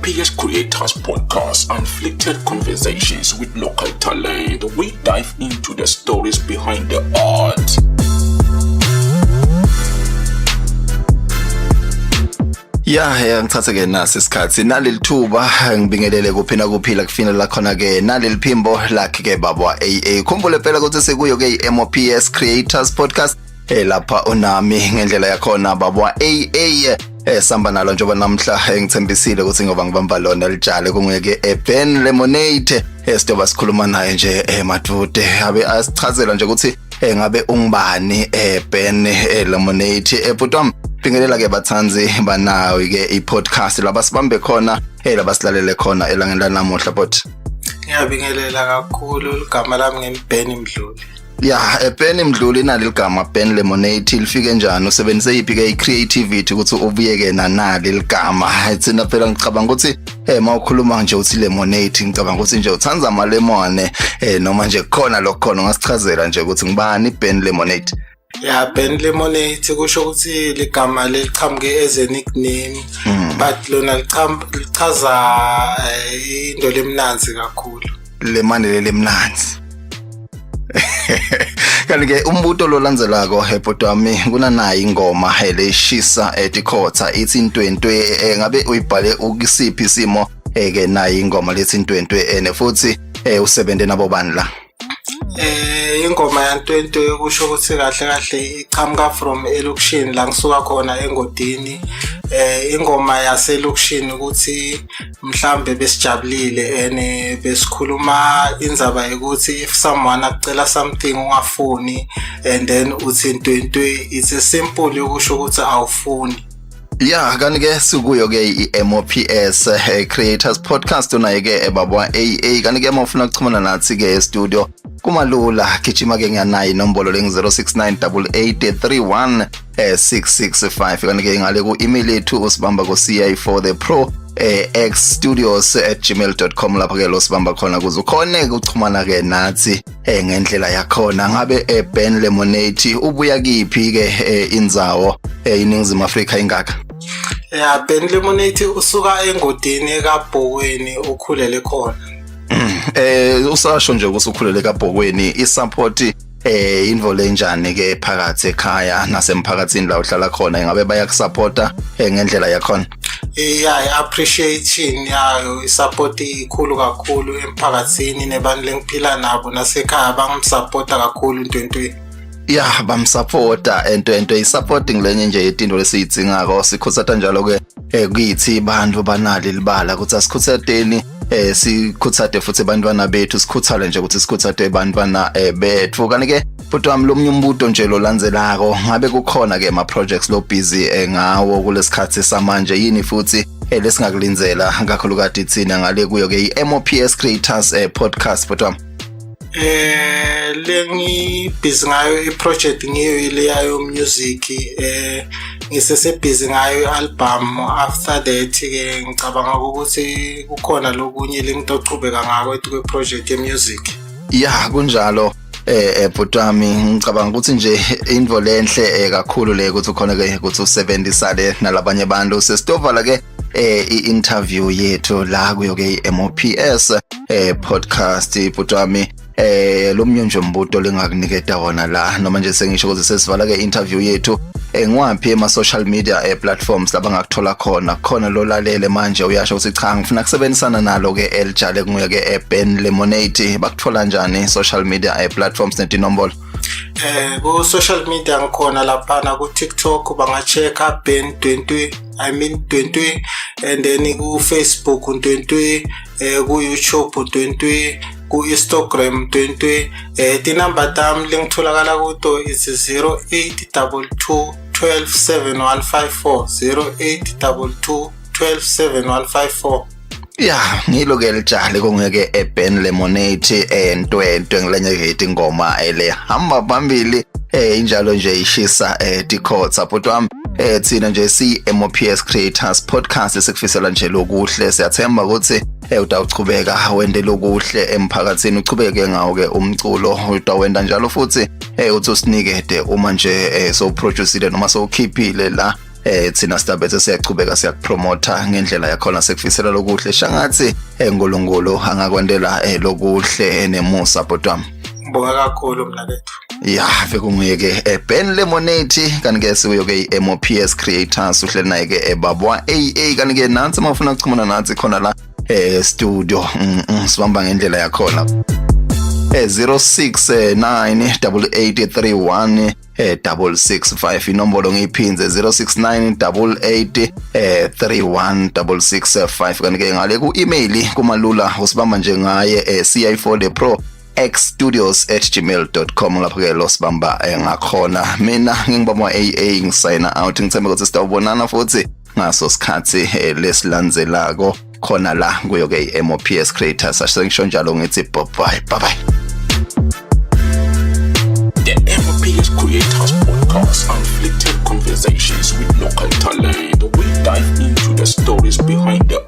MOPS Creators Podcast, Unfiltered Conversations with Local Talent. We dive into the stories behind the art. Ya, ngithathe ke nasi isikhathi naleli thuba, ngibingelele kuphi nakuphila kufinela khona ke naleli phimbo lakhe ke baba AA. Khumbule phela ukuthi sekuyo ke iMOPS Creators Podcast, lapha unami ngendlela yakhona baba AA, samba nalo njengoba namhla ngithembisile ukuthi ngoba ngibamba lona lijale kungeke Ben Lemonade, sidoba sikhuluma naye nje madude, abe asichazela nje ukuthi ngabe ungubani Ben Lemonade. Bhuti wami, bingelela ke bathanzi banayo ke i-podcast labasibambe khona, labasilalele khona elangeni lanamuhla, but Ngiyabingelela kakhulu, igama lami ngiBen Mdluli. Ya, Ben Mdluli, nali ligama Ben Lemonade lifike njani? Usebenzise yiphi ke i-creativity ukuthi ubuyeke nanali ligama? Thina phela ngicabanga ukuthi mawukhuluma nje uthi lemonade, ngicabanga ukuthi nje uthanda ama lemon, noma nje khona lokho. Ungasichazela nje ukuthi ngibani Ben Lemonade? Ya, Ben Lemonade kusho ukuthi ligama leliqhamuke as a nickname, but lona lichaza into lemnanzi kakhulu. Lemane lemnanzi. Kanti ke umbuto lo landzelako, bhuti wami, kunanayo ingoma leshisa etikhotha ithi Intwentwe, ngabe uyibhale ukusiphi isimo ke nayo ingoma lethi Intwentwe, ene futhi usebenze nabo bani la? Ingoma yaNtwentwe kusho ukuthi kahle kahle iqhamuka from elokishini la ngisuka khona, eNgodini. Ingoma yaselokishini ukuthi mhlambe besijabulile and besikhuluma indzaba yokuthi if someone akucela something ungafuni and then uthi ntwentwe. It's a simple yokusho ukuthi awufuni. Ya, kanti ke sikuyo ke i-MOPS Creators Podcast, unaye ke ebaba AA. Kanti ke mawufuna ukuxhumana nathi ke e-studio kumalula, gijima ke ngiyanayo inombolo lengu 069883 665. Kanti ke ngale ku email yethu usibamba ku ci4 the pro xstudios@gmail.com, lapho ke lo sibamba khona kuze ukhone ukuxhumana ke nathi ngendlela yakhona. Ngabe Ben Lemonade ubuya kiphi ke indzawo, iNingizimu Afrika ingaka? Ya, Ben Lemonade usuka eNgodini kaBhokweni, ukhulele khona. Usasho nje ukuthi ukhulele kaBhokweni, isupport info lenjani ke phakathi ekhaya nasemphakathini la uhlala khona? Ingabe bayakusupporta ngendlela yakhona? Yeah, i-appreciation yayo isupport ikhulu kakhulu emphakathini nebantu lengiphila nabo nasekhaya, bangimsupporta kakhulu Ntwentwe. Ya, bamsupporta ento i-supporting lenye nje yetinto lesiyidingako. Sikhutsata njalo ke kithi bantu banali libala ukuthi asikhuthateni, sikhuthate futhi abantwana bethu, sikhuthale nje ukuthi sikhuthate abantwana bethu. Kanti ke futhi wami, lomnye umbuto nje lo landzelako, ngabe kukhona ke ama projects lo busy ngawo kulesikhathi samanje? Yini futhi lesingakulindzela kakhulukati thina ngale kuyo ke i-MOPS Creators Podcast, futhi wami? Lengi busy ngayo i-project ngiyo ileyayo music, ngisese busy ngayo i-album. After that ke ngicabanga ukuthi kukhona lokunye lengitochubeka ngako kwe project ye music. Ya, kunjalo, bhuti wami, ngicabanga ukuthi nje into lenhle kakhulu le ukuthi ukhona ke ukuthi usebenzisa le nalabanye abantu. Sesitovala ke i-interview yethu la kuyo ke i-MOPS podcast. Bhuti wami, lo mnye nje umbuto lengakuniketa wona la, noma nje sengisho ukuthi sesivala ke interview yethu, ngiwaphi ema social media platforms labangakuthola khona? Khona lo lalele manje uyasho ukuthi cha, ngifuna kusebenzisana nalo ke elijale kunguye ke Ben Lemonade, bakuthola njani social media platforms netinombolo? Ku social media ngikhona laphana ku TikTok, bangachecka Ben 20, I mean 20, and then ku Facebook 20, ku YouTube 20, ku Instagram 20. Tinamba tami lengitholakala kuto is 0822 12 7154, 0822 12 7154. Ya, ngilo ke lijale kungeke eBen Lemonade, entwentwe ngilenye ke ingoma ele hamba phambili, injalo nje ishisa tikhotha. Bhuti wami, thina nje si MOPS Creators Podcast sikufisela nje lokuhle. Siyathemba ukuthi utawuchubeka wende lokuhle emphakathini, uchubeke ngawo ke umculo, utawenda njalo futhi uthi usinikede uma nje so produceile noma sowukhiphile la. Thina sitabethe siyachubeka siyakupromota ngendlela yakhona, sekufisela lokuhle, shangathi uNkulunkulu angakwendela lokuhle nemusa, bhuti wami. Ngibonga kakhulu, mnakethu. Ya, bekunguye ke Ben Lemonade, kanti ke sikuyo ke i-MOPS Creators, uhleli naye ke ebabwa AA. Kanti ke nansi mawufuna ukuxhumana nathi khona la studio, sibamba ngendlela yakhona 069 8831 665, inombolo ngiyiphinze, 069 88 31 665. Kanti ke ngale ku email kumalula, usibamba nje ngaye ci4 the pro xstudios@gmail.com, lapho ke lo sibamba ngakhona. Mina ngingibamba AA, ngisayina out, ngithemba ukuthi sitawubonana futhi ngaso sikhathi lesilandzelako khona la kuyo ke i-MOPS Creators. Asengisho njalo, ngithi bye bye, bye bye. The MOPS Creators Podcast, unfiltered conversations with local talent. We dive into the stories behind the